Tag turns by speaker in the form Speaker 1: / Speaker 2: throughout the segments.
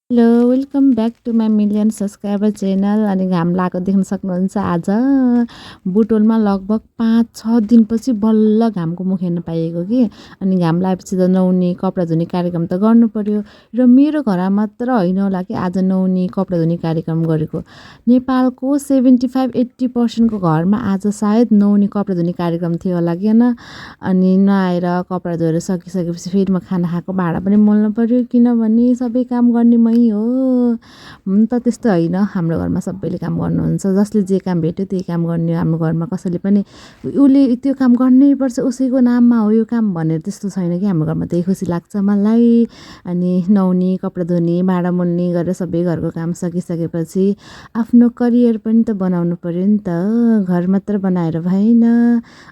Speaker 1: Hello welcome back to my million subscriber channel. अनि घाम लागेको देख्न सक्नुहुन्छ। आज बुटोलमा लगभग 5-6 दिनपछि बल्ल घामको मुख हेर्न पाइएको कि। अनि घाम लागेपछि त नुहाउने कपडा धुने कार्यक्रम त गर्नु पर्यो। र मेरो घरमा मात्र होइन होला कि आज नुहाउने कपडा धुने कार्यक्रम गरेको। नेपालको 75-80% को घरमा आज सायद नुहाउने कपडा धुने कार्यक्रम थियो होला कि होइन। अनि नुहाएर कपडा धोएर सकिसकेपछि फेरि म खाना खाएको भाँडा पनि मोल्नु पर्यो, किनभने सबै काम गर्ने मै हो। हुन त त्यस्तो होइन, हाम्रो घरमा सबैले काम गर्नुहुन्छ। जसले जे काम भेट्यो त्यही काम गर्ने हो। हाम्रो घरमा कसैले पनि उसले त्यो काम गर्नैपर्छ, उसैको नाममा हो यो काम भनेर त्यस्तो छैन कि। हाम्रो घरमा त्यही खुसी लाग्छ मलाई। अनि नुहाउने कपडा धुने भाँडा मोल्ने गरेर सबै घरको काम सकिसकेपछि आफ्नो करियर पनि त बनाउनु पर्यो नि त, घर मात्र बनाएर भएन।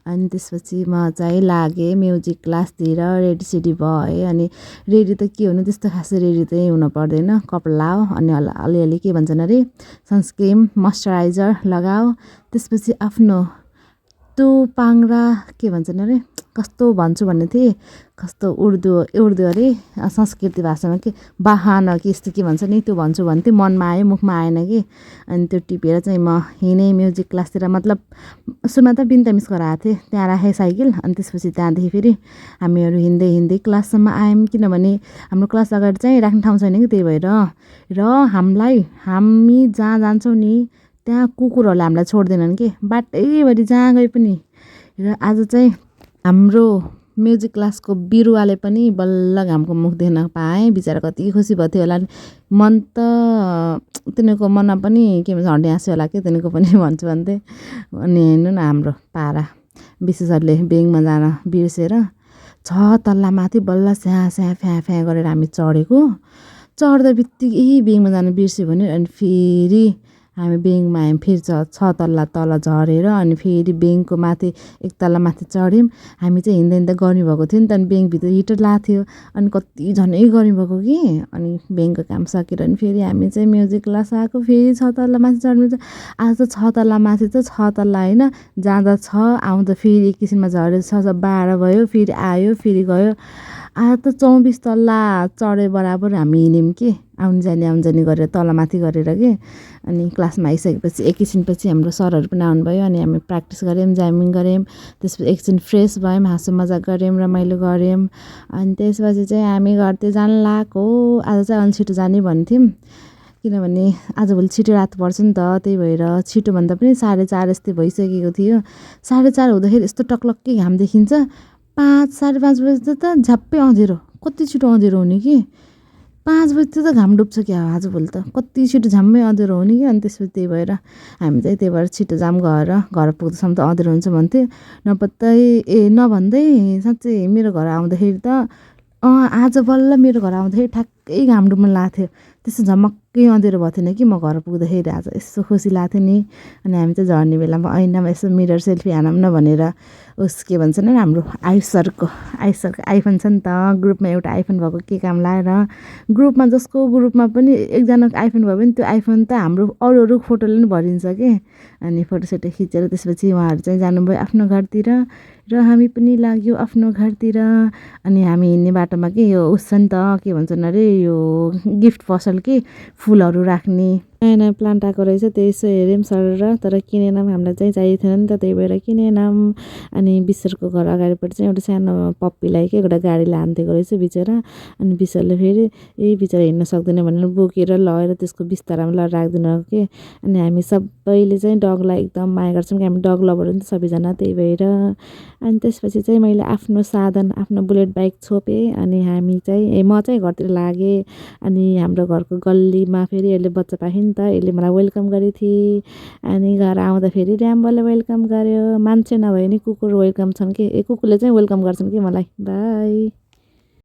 Speaker 1: अनि त्यसपछि म चाहिँ लागेँ म्युजिक क्लासतिर, रेडीसेडी भएँ। अनि रेडी त के हुनु, त्यस्तो खासै रेडी चाहिँ हुनु पर्दैन। कपडा लाओ अनि अलिअलि के भन्छन् अरे सनस्क्रिम मोइस्चराइजर लगाओ। त्यसपछि आफ्नो पाङ्रा के भन्छन् अरे, कस्तो भन्छु भन्ने थिएँ, कस्तो उर्दू अरे संस्कृति भाषामा के बाहाना कि यस्तो के भन्छ नि, त्यो भन्छु भन्थेँ, मनमा आयो मुखमा आएन कि। अनि त्यो टिपेर चाहिँ म हिँडेँ म्युजिक क्लासतिर। मतलब सुरुमा त बिन्ता मिस गराएको थिएँ, त्यहाँ राखेँ साइकल। अनि त्यसपछि त्यहाँदेखि फेरि हामीहरू हिँड्दै हिँड्दै क्लाससम्म आयौँ, किनभने हाम्रो क्लास अगाडि चाहिँ राख्ने ठाउँ छैन कि, त्यही भएर। र हामी जहाँ जान्छौँ नि त्यहाँ कुकुरहरूले हामीलाई छोड्दैनन् कि, बाटैभरि जहाँ गए पनि। र आज चाहिँ हाम्रो म्युजिक क्लासको बिरुवाले पनि बल्ल घामको मुख देख्न पाएँ। बिचरा कति खुसी भएको थियो होला। मन त तिनीहरूको मनमा पनि के भन्छ हड्डी हाँस्यो होला कि, तिनीहरूको पनि भन्छु भन्थे। अनि हेर्नु न हाम्रो पारा विशेषहरूले बेङमा जान बिर्सेर 6 तल्ला माथि बल्ल स्याहाँ स्याहाँ फ्याँ फ्याँ गरेर हामी चढेको। चढ्दा बित्तिकै बेङमा जान बिर्स्यो भने अनि फेरि हामी बेङमा आयौँ। फेरि 6 तल्ला तल झरेर अनि फेरि बेङको माथि 1 तल्ला माथि चढ्यौँ। हामी चाहिँ हिँड्दा हिँड्दा गर्मी भएको थियो नि त। अनि बेङभित्र हिटर लगाएको थियो, अनि कति झनै गर्मी भएको कि। अनि बेङको काम सकेर अनि फेरि हामी चाहिँ म्युजिक क्लास आएको। फेरि 6 तल्ला माथि चढ्नु चाहिँ आज त 6 तल्ला माथि त 6 तल्ला होइन, जाँदा 6 आउँदा फेरि एकैछिनमा झऱ्यो। 6-12 भयो, फेरि आयो फेरि गयो। आज त 24 तल्ला चढे बराबर हामी हिँड्यौँ कि, आउनु जाने गरेर तलमाथि गरेर कि। अनि क्लासमा आइसकेपछि एकैछिनपछि हाम्रो सरहरू पनि आउनुभयो। अनि हामी प्र्याक्टिस गऱ्यौँ, जामिङ गऱ्यौँ। त्यसपछि एकछिन फ्रेस भयौँ, हाँसो मजाक गऱ्यौँ, रमाइलो गऱ्यौँ। अनि त्यसपछि चाहिँ हामी घरतिर जान लागेको। आज चाहिँ अलि छिटो जाने भन्थ्यौँ, किनभने आजभोलि छिटो रात पर्छ नि त, त्यही भएर। छिटोभन्दा पनि 4:30 जस्तै भइसकेको थियो। 4:30 हुँदाखेरि यस्तो टक्लक्कै घाम देखिन्छ। 5-5:30 बजी त झ्याप्पै अँध्यारो, कति छिटो अँध्यारो हुने कि। 5 बजी त घाम डुब्छ क्या आजभोलि त, कति छिटो झ्याम्मै अँध्यारो हुने कि। अनि त्यसपछि त्यही भएर हामी चाहिँ त्यही भएर छिटो जाऊँ, घर पुग्दासम्म त अँध्यारो हुन्छ भन्थ्यो। नभन्दै साँच्चै मेरो घर आउँदाखेरि त आज बल्ल मेरो घर आउँदाखेरि ठ्याक्कै घाम डुब्न लागेको थियो। त्यस्तो झमक्कै अँध्यारो भएको थिएन कि म घर पुग्दाखेरि। आज यस्तो खुसी लाग्थ्यो नि। अनि हामी चाहिँ झर्ने बेलामा ऐनामा यसो मिरर सेल्फी हानौँ न भनेर के भन्छन् हाम्रो आयुष सरको आइफोन छ नि त, ग्रुपमा एउटा आइफोन भएको के काम लाएर। ग्रुपमा जसको ग्रुपमा पनि एकजनाको आइफोन भयो भने त्यो आइफोन त हाम्रो अरू फोटोले पनि भरिन्छ कि। अनि फोटोसोटो खिचेर त्यसपछि उहाँहरू चाहिँ जानुभयो आफ्नो घरतिर र हामी पनि लाग्यो आफ्नो घरतिर। अनि हामी हिँड्ने बाटोमा के यो उस छ नि त, के भन्छन् अरे यो गिफ्ट पसल के फुलहरू राख्ने नयाँ नयाँ प्लान्ट आएको रहेछ। त्यसो हेऱ्यौँ सर, तर किनेनौँ, हामीलाई चाहिँ चाहिएको थिएन नि त, त्यही भएर किनेनौँ। अनि विश्वको घर अगाडिपट्टि चाहिँ एउटा सानो पप्पीलाई के एउटा गाडीले हानिदिएको रहेछ बिचरा। अनि विश्वले फेरि बिचरा हिँड्न सक्दैन भनेर बोकेर लगेर त्यसको बिस्तारामा लगेर राखिदिनु कि। अनि हामी सबैले चाहिँ डगलाई एकदम माया गर्छौँ कि, हामी डग लभर हो नि त सबैजना, त्यही भएर। अनि त्यसपछि चाहिँ मैले आफ्नो साधन, आफ्नो बुलेट बाइक छोपेँ। अनि हामी चाहिँ म चाहिँ घरतिर लागेँ। अनि हाम्रो घरको गल्लीमा फेरि यसले बच्चा पाख्यो नि त, यसले मलाई वेलकम गरेको थिएँ। अनि घर आउँदा फेरि र्याम्बोले वेलकम गर्यो। मान्छे नभए नि कुकुर वेलकम छन् कि, कुकुरले चाहिँ वेलकम गर्छन् कि मलाई। बाई।